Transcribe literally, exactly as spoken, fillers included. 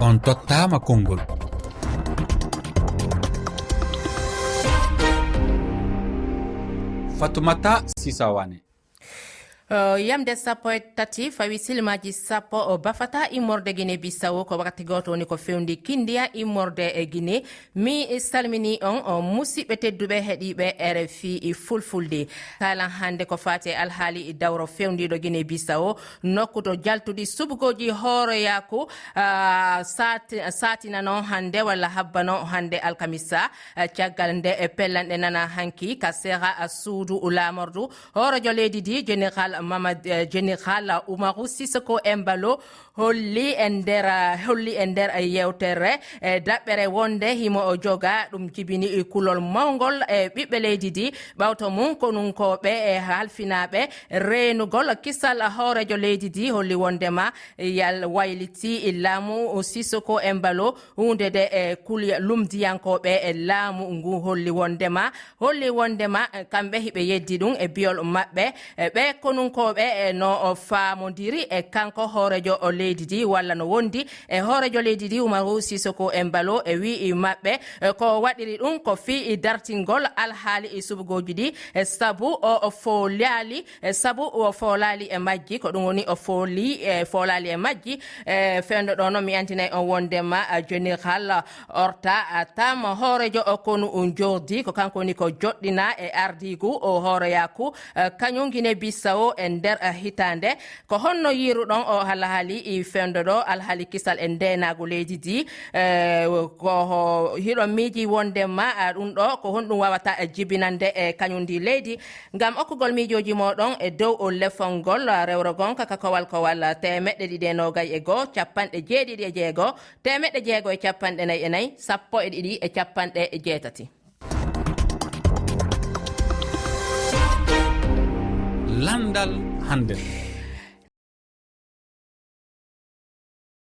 On tottaama konngol. Fatumata Sisawane. Yamde sappo e tati fawi silmaaji sappo o bafata immorde Gine Bisawo ko wakkati gooto woni ko fewndi kindiya immorde e Gine. Mi salmini on o musidɓe tedduɓe heɗiiɓe R F I Fulfulde. Kaalan hannde ko faati e alhaali dawro fewndiiɗo Gine Bisawo nokku to jaltudi subgooji hooroyaaku saatinano hannde walla habbano hannde alkamisa. Caggal nde e pellanɗe nana hanki ka seha suudu laamordu hoorejo leydi ndi général mamad général umaru sisoko embalo holli e nder holli e nder yewtere e daɓɓere wonde himo o joga ɗum jibini kulol mawngol e ɓiɓɓe leydi ndi ɓawto mum konunkooɓe e halfinaaɓe reenugol kisal hoorejo leydi ndi holli wondema yal wayliti laamu sisoko embalo huunde nde e kulya lumdiyankooɓe e laamu ngu holli wondema holli wondema kamɓe hiɓe yeddi ɗum e biyol maɓɓe ɓe konunkooɓe no faamodiri e kanko hoorejo leydi ndi walla no wondi e hoorejo leydi ndi umaru sisoko embalo e wi'i maɓɓe ko waɗiri ɗum ko fii dartingol alhaali subgooji ɗi sabu o foolaali sabu o foolaali e majji ko ɗum woni o fooli e foolaali e majji e fewndo ɗo noon mi antinay on wondema général orta tam hoorejo o konu jordi ko kanko woni ko joɗɗina e ardigu o hooreyaku kañum Gine Bisawo e nder hitaande ko honno yiiruɗon o alhaali i fewndo ɗo alhaali kisal e ndeenaagu leydi ndi ko hiɗon miiji wondema ɗum ɗo ko honɗum wawata jibinande e kañum ndi leydi ngam okkugol miijooji mooɗon e dow o lefol ngol rewrogol ka kakowal kowal teemeɗɗe ɗiɗi e noogay e goo capanɗe jeeɗiɗi e jeego teemeɗɗe jeego e capanɗe nayi e nayi sappo e ɗiɗi e capanɗe jeetati. Landal hande.